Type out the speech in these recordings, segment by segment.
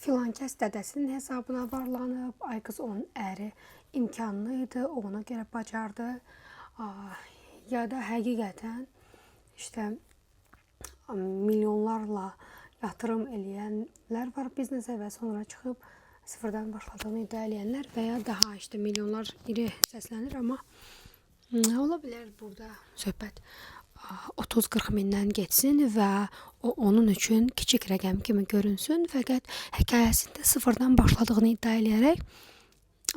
Filan kəs dədəsinin hesabına varlanıb, ay qız onun əri imkanlı idi, o ona görə bacardı. Ya da həqiqətən işte milyonlarla yatırım eləyənlər var biznesə və sonra çıxıb sıfırdan başladığını iddia eləyənlər və ya daha işte milyonlar iri səslənir, amma ola bilər burada söhbət 30-40 mindən getsin və o onun üçün kiçik rəqəm kimi görünsün, fəqət hekayəsində sıfırdan başladığını iddia eləyərək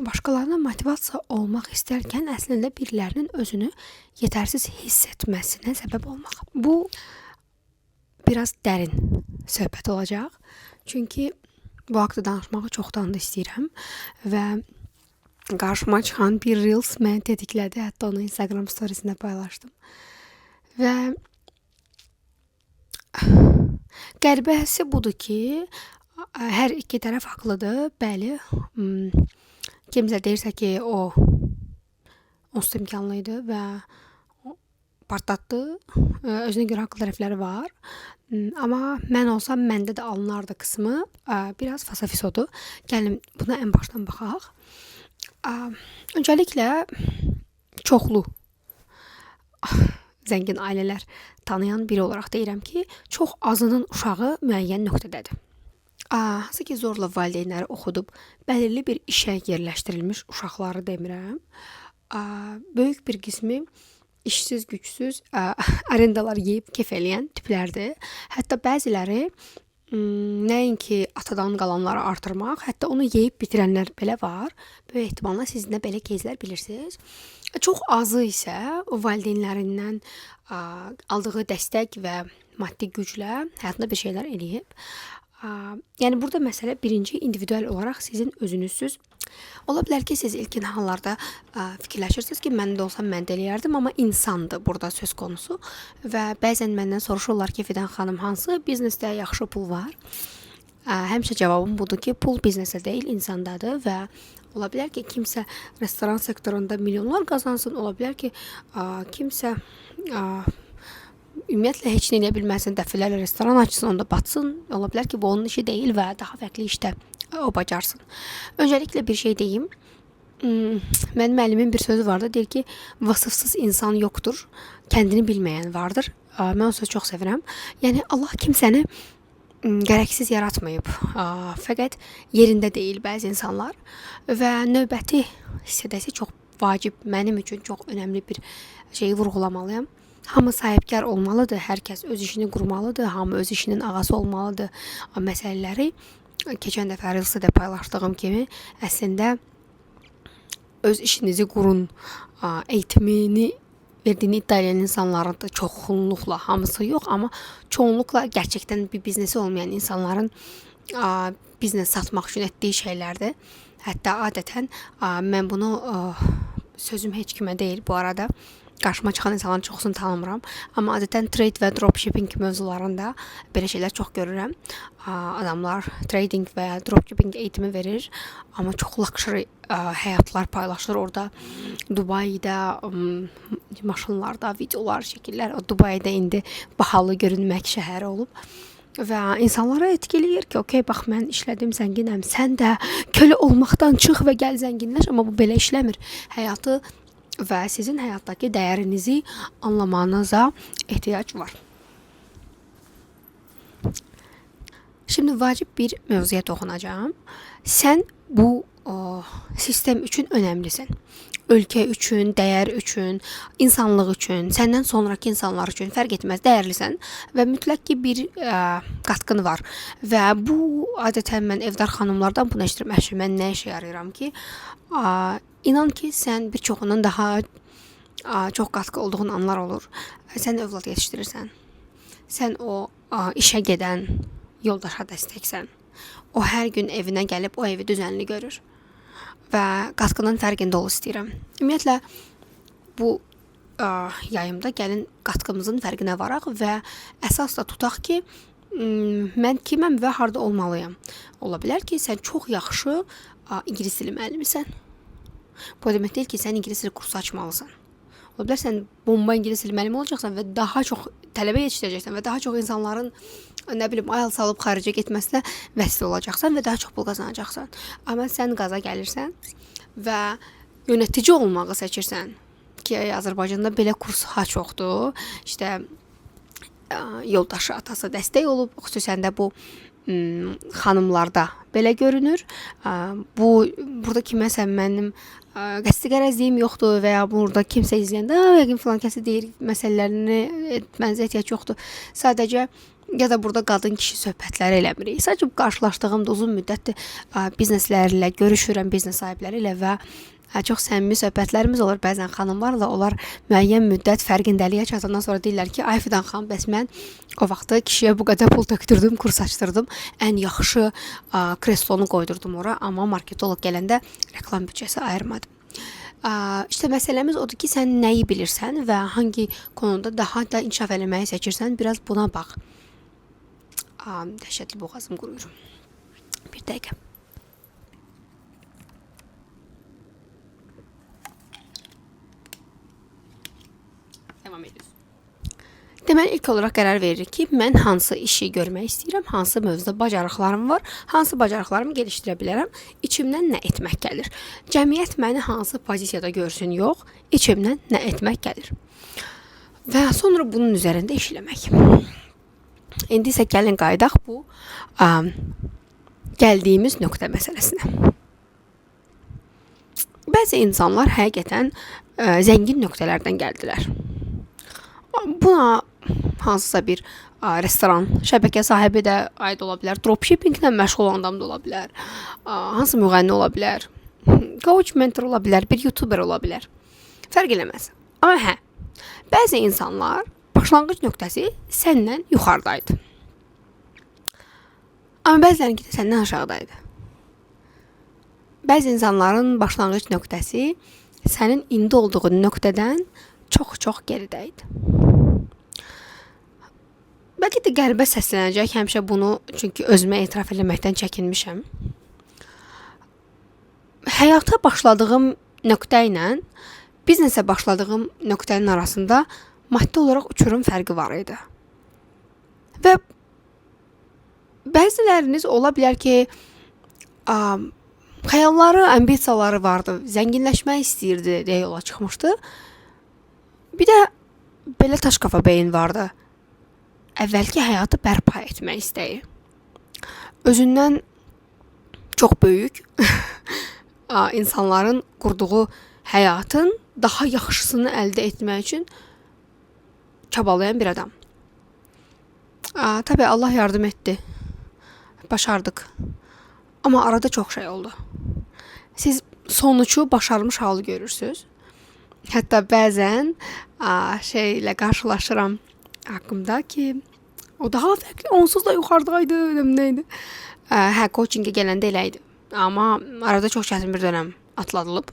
başqalarına motivasiya olmaq istərkən əslində birilərinin özünü yetərsiz hiss etməsinə səbəb olmaq. Bu biraz dərin söhbət olacaq. Çünki bu haqda danışmağı çoxdan da istəyirəm və qarşıma çıxan bir Reels məni tetiklədi. Hətta onu Instagram storiesində paylaşdım. Və qəribəsi budur ki, hər iki tərəf haqlıdır. Bəli, kimsə deyirsə ki, o onsuz imkanlı idi və partlatdı. Özünə görə haqlı tərəfləri var. Amma mən olsam məndə də alınardı qismı biraz fasafisodur. Gəlin buna ən başdan baxaq. Öncəliklə çoxlu zəngin ailələr tanıyan biri olaraq deyirəm ki, çox azının uşağı müəyyən nöqtədədir. Hansı ki zorla valideynləri oxudub bəlirli bir işə yerləşdirilmiş uşaqları demirəm. Böyük bir qismi işsiz, gücsüz, arendalar yeyib kef eləyən tiplərdir. Hətta bəziləri nəinki atadan qalanları artırmaq, hətta onu yeyib bitirənlər belə var. Böyük ehtimalla siz də belə кейslər bilirsiniz. Çox azı isə o valideynlərindən aldığı dəstək və maddi güclə həyatında bir şeylər eləyib. Yəni burada məsələ birinci individual olaraq sizin özünüzsüz. Ola bilər ki, siz ilkin hallarda fikirləşirsiniz ki, mən də olsam mən də eləyərdim, amma insandır burada söz konusu və bəzən məndən soruşurlar ki, Fidan xanım, hansı biznesdə yaxşı pul var? Həmişə cavabım budur ki, pul biznesdə deyil, insandadır və ola bilər ki, kimsə restoran sektorunda milyonlar qazansın, ola bilər ki, kimsə ümumiyyətlə heç nə eləyə bilməsin, dəfələrlə restoran açsın, onda batsın. Ola bilər ki, bu onun işi deyil və daha fərqli işdə o bacarsın. Öncəliklə bir şey deyim. Mənim müəllimin bir sözü vardı. Deyir ki, vasıfsız insan yoxdur, kəndini bilməyən vardır. Mən o sözü çox sevirəm. Yəni Allah kimsəni gərəksiz yaratmayıb. Fəqət yerində deyil bəzi insanlar və növbəti hissədəsi çox vacib, mənim üçün çox önəmli bir şeyi vurğulamalıyam. Hamı sahibkar olmalıdır, hər kəs öz işini qurmalıdır, hamı öz işinin ağası olmalıdır. Məsələləri keçən dəfə Reels'də də paylaşdığım kimi əslində öz işinizi qurun eğitimini verdiyini iddia edən insanların da çoxunluqla, hamısı yox, amma çoğunluqla gerçekten bir biznesi olmayan insanların biznes satmaq üçün etdiyi şeylərdir. Hətta adətən mən bunu sözüm heç kimə deyil bu arada. Qarşıma çıxan insanların çoxsunu tanımıram. Amma adətən trade və dropshipping mövzularında belə şeylər çox görürəm. Adamlar trading və ya dropshipping eğitimi verir, amma çox luxury həyatlar paylaşır orada. Dubaidə maşınlarda videolar, şəkillər. O Dubaidə indi bahalı görünmək şəhəri olub. Və insanlara etkiləyir ki, okey, bax mən işlədim, zənginəm, sən də kölə olmaqdan çıx və gəl zənginləş, amma bu belə işləmir. Həyatı və sizin həyatdakı dəyərinizi anlamanıza ehtiyac var. Şimdi vacib bir mövzuya toxunacağam. Sən bu sistem üçün önəmlisən. Ölkə üçün, dəyər üçün, insanlıq üçün, səndən sonrakı insanlar üçün fərq etməz, dəyərlisən və mütləq ki bir qatqın var. Və bu adətən mən evdar xanımlardan bunu eşidirəm. Əşi, mən nə işə yarayıram ki? İnan ki, sən bir çoxundan daha çox qatqı olduğun anlar olur. Sən övlad yetişdirirsən. Sən o işə gedən yoldaşa dəstəksən. O hər gün evinə gəlib o evi düzənli görür. Və qatqının fərqində ol istəyirəm. Ümumiyyətlə bu yayımda gəlin qatqımızın fərqinə varaq və əsas da tutaq ki, mən kiməm və harda olmalıyam. Ola bilər ki, sən çox yaxşı ingilis dili müəllimisən. Bu demək deyil ki, sən ingilis dili kursu açmalısan. Ola bilər sən bomba ingilis dili müəllimi olacaqsan və daha çox tələbə yetişdirəcəksən və daha çox insanların Nə bilim, IELTS alıb xaricə getməsinə vəsilə olacaqsan və daha çox pul qazanacaqsan. Amma sən qaza gəlirsən və yönetici olmağı seçirsən ki, Azərbaycanda belə kurs ha çoxdur. İşte yoldaşı, atası dəstək olub, xüsusən də bu xanımlarda belə görünür. Bu burada kiməsə mənim qəsdi qərəzliyim yoxdur və ya burada kimsə izləyəndə, yəqin filan kəsi deyir məsələlərini etmənizə ehtiyac yoxdur. Sadəcə ya da burada qadın kişi söhbətləri eləmirik. Sadəcə qarşılaşdığım da uzun müddətdir bizneslərlə görüşürəm, biznes sahibləri ilə və çox səmimi söhbətlərimiz olur bəzən xanımlarla. Onlar müəyyən müddət fərqindəliyə çatandan sonra deyirlər ki, ay Fidan xanım, bəs mən o vaxtı kişiyə bu qədər pul tökdürdüm, kurs açdırdım, ən yaxşı kreslonu qoydurdum ora, amma marketoloq gələndə reklam büdcəsi ayırmadım. İşte məsələmiz odur ki, sən nəyi bilirsən və hangi konuda daha da inkişaf eləməyi seçirsən, biraz buna bax. Dəhşətli boğazım quruyur. Bir dəqiqə. Devam ediyoruz. Deməli, ilk olaraq qərar veririk ki, mən hansı işi görmək istəyirəm, hansı mövzuda bacarıqlarım var, hansı bacarıqlarımı gelişdirə bilərəm, içimdən nə etmək gəlir. Cəmiyyət məni hansı pozisiyada görsün, yox, içimdən nə etmək gəlir. Və sonra bunun üzərində işləmək. İndi isə gəlin qayıdaq bu gəldiyimiz nöqtə məsələsinə. Bəzi insanlar həqiqətən zəngin nöqtələrdən gəldilər. Buna hansısa bir restoran şəbəkə sahibi də aid ola bilər, dropshippinglə məşğul olan adam da ola bilər, hansı müğənni ola bilər, coach mentor ola bilər, bir youtuber ola bilər. Fərq eləməz. Amma hə, bəzi insanlar başlanğıc nöqtəsi səndən yuxarıdaydı. Amma bəzilərinki də səndən aşağıdaydı. Bəzi insanların başlanğıc nöqtəsi sənin indi olduğun nöqtədən çox-çox geridə idi. Bəlkə də qəribə səslənəcək həmişə bunu, çünki özümə etiraf eləməkdən çəkinmişəm. Həyata başladığım nöqtə ilə biznesə başladığım nöqtənin arasında maddi olaraq uçurum fərqi var idi. Və bəziləriniz ola bilər ki, xəyalları, ambisiyaları vardı, zənginləşmək istəyirdi deyə yola çıxmışdı. Bir də belə taş kafa beyin vardı. Əvvəlki həyatı bərpa etmək istəyi. Özündən çox böyük insanların qurduğu həyatın daha yaxşısını əldə etmək üçün çabalayan bir adam. Tabii Allah yardım etdi. Başardıq. Amma arada çox şey oldu. Siz sonucu başarmış halı görürsüz. Hətta bəzən şeylə qarşılaşıram haqqımda ki, o daha fərqli, onsuz da yuxarıdaydı, nə idi. Hə, coachingə gələndə elə idi. Amma arada çox çətin bir dönəm atladılıb.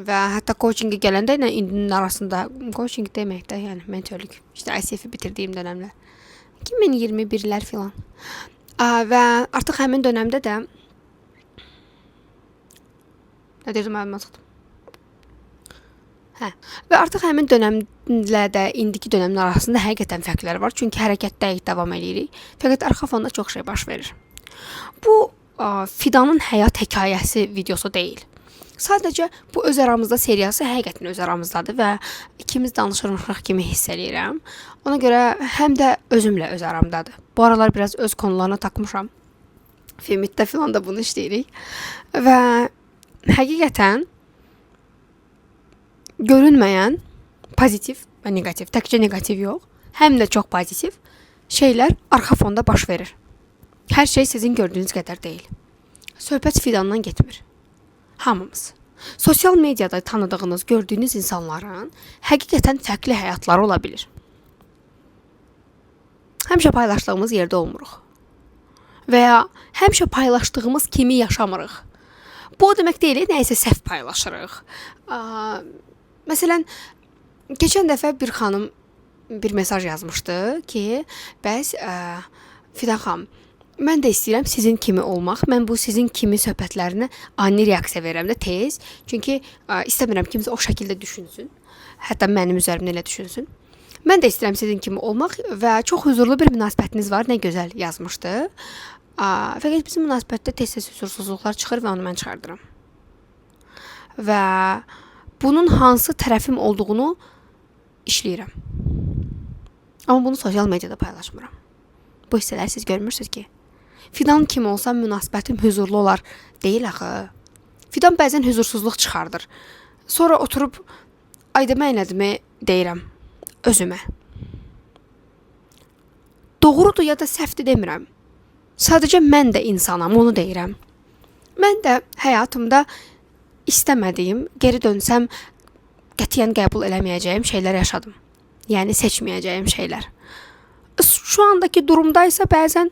Və hətta coachingə gələndə ilə indinin arasında, coaching demək də, yəni mentorluk, işte ICF-i bitirdiyim dönəmlər. 2021-lər filan. Və artıq həmin dönəmdə də nə deyirdim, yadıma çıxdı. Hə. Və artıq həmin dönəmlə də indiki dönəmin arasında həqiqətən fərqlər var. Çünki hərəkətdəyik, davam eləyirik. Fəqət arxa fonda çox şey baş verir. Bu Fidanın həyat hekayəsi videosu deyil. Sadəcə bu öz aramızda seriyası həqiqətən öz aramızdadır və ikimiz danışırmışıq kimi hiss eləyirəm. Ona görə həm də özümlə öz aramdadır. Bu aralar biraz öz konularına takmışam. Femitdə filan da bunu işləyirik. Və həqiqətən görünməyən pozitiv və neqativ, təkcə neqativ yox, həm də çox pozitiv şeylər arxa fonda baş verir. Hər şey sizin gördüyünüz qədər deyil. Söhbət Fidandan getmir. Hamımız. Sosial mediada tanıdığınız, gördüyünüz insanların həqiqətən fərqli həyatları ola bilir. Həmişə paylaşdığımız yerdə olmuruq. Və ya həmişə paylaşdığımız kimi yaşamırıq. Bu o demək deyil, nəyisə səhv paylaşırıq. Məsələn, keçən dəfə bir xanım bir mesaj yazmışdı ki, bəs Fidan xanım, mən də istəyirəm sizin kimi olmaq. Mən bu sizin kimi söhbətlərinə ani reaksiya verirəm də tez. Çünki istəmirəm kimsə o şəkildə düşünsün. Hətta mənim üzərimdə elə düşünsün. Mən də istəyirəm sizin kimi olmaq və çox huzurlu bir münasibətiniz var. Nə gözəl yazmışdı. Fəqət bizim münasibətdə tez-tez huzursuzluqlar çıxır və onu mən çıxardıram. Və bunun hansı tərəfim olduğunu işləyirəm. Amma bunu sosial mediada paylaşmıram. Bu hissələri siz görmürsüz ki. Fidan kimi olsam münasibətim huzurlu olar deyil axı. Fidan bəzən huzursuzluq çıxardır. Sonra oturub ay demə elədimi deyirəm özümə. Doğrudur ya da səhvdir demirəm. Sadəcə mən də insanam, onu deyirəm. Mən də həyatımda istəmədiyim, geri dönsəm qətiyyən qəbul eləməyəcəyim şeylər yaşadım. Yəni seçməyəcəyim şeylər. Şu andakı durumda isə bəzən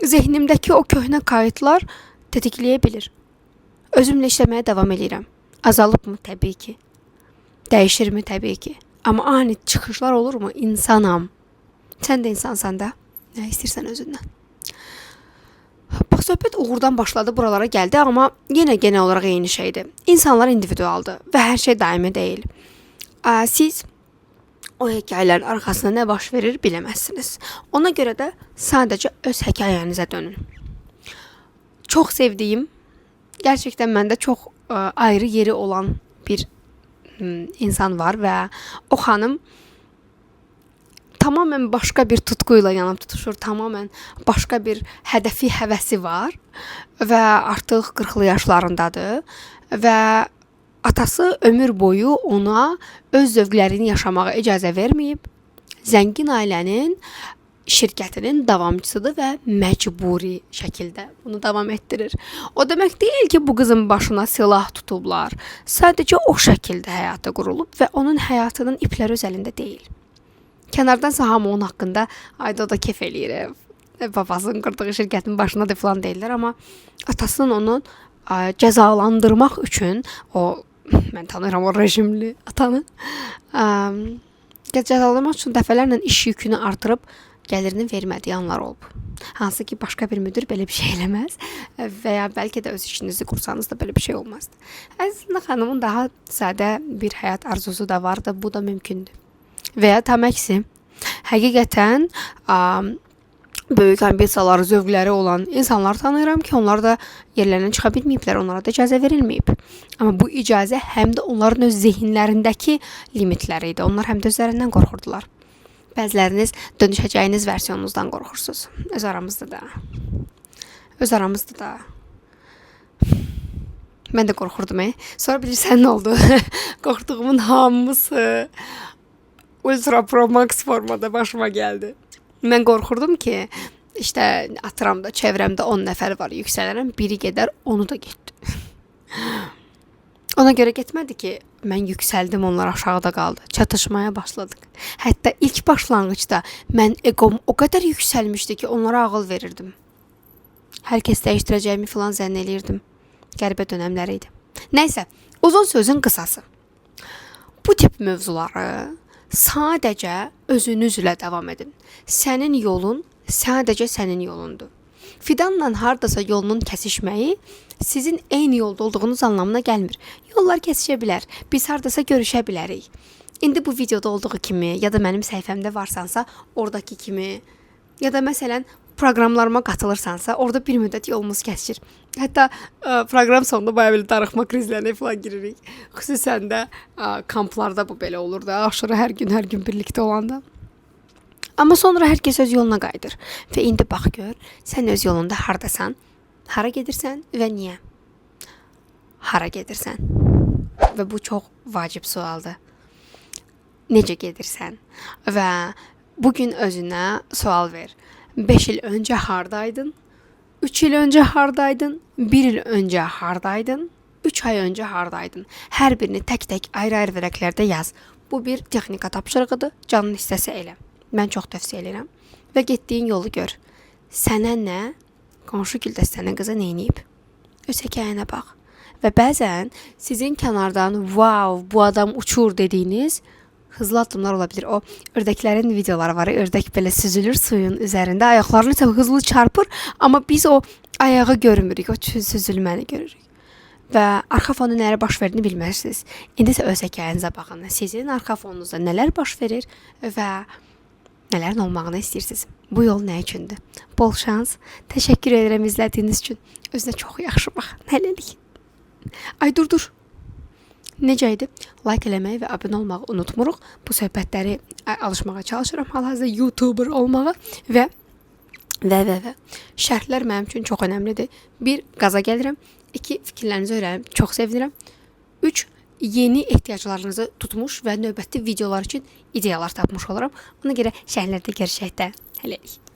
zehnimdəki o köhnə kayıtlar tetikləyə bilir. Özümlə işləməyə davam eləyirəm. Azalıbmı? Təbii ki. Dəyişirmi? Təbii ki. Amma ani çıxışlar olurmu? İnsanam. Sən də insansan da. Nə istəyirsən özündən. Bax, söhbət uğurdan başladı, buralara gəldi, amma yenə genel olaraq eyni şeydir. İnsanlar individualdır və hər şey daimi deyil. Siz o hekayələrin arxasında nə baş verir biləməzsiniz. Ona görə də sadəcə öz hekayənizə dönün. Çox sevdiyim, gerçekten məndə çox ayrı yeri olan bir insan var və o xanım tamamilə başqa bir tutkuyla yanıb tutuşur, tamamilə başqa bir hədəfi, həvəsi var və artıq 40-lı yaşlarındadır və atası ömür boyu ona öz zövqlərini yaşamağa icazə verməyib. Zəngin ailənin şirkətinin davamçısıdır və məcburi şəkildə bunu davam etdirir. O demək deyil ki, bu qızın başına silah tutublar. Sadəcə o şəkildə həyatı qurulub və onun həyatının ipləri öz əlində deyil. Kənardansa hamı onun haqqında ayda o da kef eləyir. Babasının qurduğu şirkətin başındadır falan deyirlər, amma atasının onu cəzalandırmaq üçün o mən tanıyıram o rejimli atanı. Cəzalandırmaq üçün dəfələrlə iş yükünü artırıb gəlirini vermədiyi anlar olub. Hansı ki başqa bir müdir belə bir şey eləməz və ya bəlkə də öz işinizi qursanız da belə bir şey olmazdı. Əslində xanımın daha sadə bir həyat arzusu da vardı, bu da mümkündür. Və ya tam əksi, həqiqətən böyük ambisiyaları, zövqləri olan insanlar tanıyıram ki, onlar da yerlərindən çıxa bilməyiblər, onlara da icazə verilməyib. Amma bu icazə həm də onların öz zehinlərindəki limitləri idi. Onlar həm də özlərindən qorxurdular. Bəziləriniz dönüşəcəyiniz versiyonunuzdan qorxursunuz. Öz aramızda da. Öz aramızda da. Mən də qorxurdum. Sonra bilirsən nə oldu? Qorxduğumun hamısı Ultra Pro Max formada başıma gəldi. Mən qorxurdum ki, işte atıram da, çevrəmdə 10 nəfər var, yüksələrəm, biri gedər, onu da getdi. Ona görə getmədi ki, mən yüksəldim, onlar aşağıda qaldı. Çatışmaya başladıq. Hətta ilk başlanğıcda mən eqom o qədər yüksəlmişdi ki, onlara ağıl verirdim. Hər kəs dəyişdirəcəyimi filan zənn eləyirdim. Qəribə dönəmlər idi. Nəysə, uzun sözün qısası. Bu tip mövzuları sadəcə özünüzlə davam edin. Sənin yolun sadəcə sənin yolundur. Fidanla hardasa yolunun kəsişməyi sizin eyni yolda olduğunuz anlamına gəlmir. Yollar kəsişə bilər. Biz hardasa görüşə bilərik. İndi bu videoda olduğu kimi ya da mənim səhifəmdə varsansa, oradakı kimi ya da məsələn proqramlarıma qatılırsansa, orada bir müddət yolumuz kəsişir. Hətta proqram sonunda baya belə darıxma krizlərinə falan giririk. Xüsusən də kamplarda bu belə olur da, aşırı hər gün hər gün birlikdə olanda. Amma sonra hər kəs öz yoluna qayıdır. Və indi bax gör, sən öz yolunda hardasan, hara gedirsən və niyə? Hara gedirsən? Və bu çox vacib sualdır. Necə gedirsən? Və bugün özünə sual ver. 5 il öncə hardaydın? 3 il öncə hardaydın? 1 il öncə hardaydın? 3 ay öncə hardaydın? Hər birini tək-tək ayrı-ayrı vərəqlərdə yaz. Bu bir texnika tapşırığıdır. Canın istəsə elə. Mən çox tövsiyə edirəm. Və getdiyin yolu gör. Sənə nə? Qonşu Güldəstənin qızı neyniyib? Öz hekayənə bax. Və bəzən sizin kənardan "Wow, bu adam uçur" dediyiniz hızlı addımlar ola bilir. O ördəklərin videoları var. Ördək belə süzülür suyun üzərində, ayaqlarını çox hızlı çarpır, amma biz o ayağı görmürük, o süzülməni görürük. Və arxa fonda nələr baş verdiyini bilməzsiniz. İndi isə öz hekayənizə baxın. Sizin arxa fonunuzda nələr baş verir və nələrin olmağını istəyirsiniz? Bu yol nə üçündür? Bol şans. Təşəkkür edirəm izlədiyiniz üçün. Özünə çox yaxşı bax. Hələlik. Ay dur dur. Necə idi? Like eləməyi və abunə olmağı unutmuruq. Bu söhbətləri alışmağa çalışıram hal-hazırda YouTuber olmağa və və şərhlər mənim üçün çox önəmlidir. Bir, qaza gəlirəm. İki, fikirlərinizi öyrənib çox sevinirəm. Üç, yeni ehtiyaclarınızı tutmuş və növbəti videolar üçün ideyalar tapmış oluram. Ona görə şərhlərdə görüşək də. Hələlik.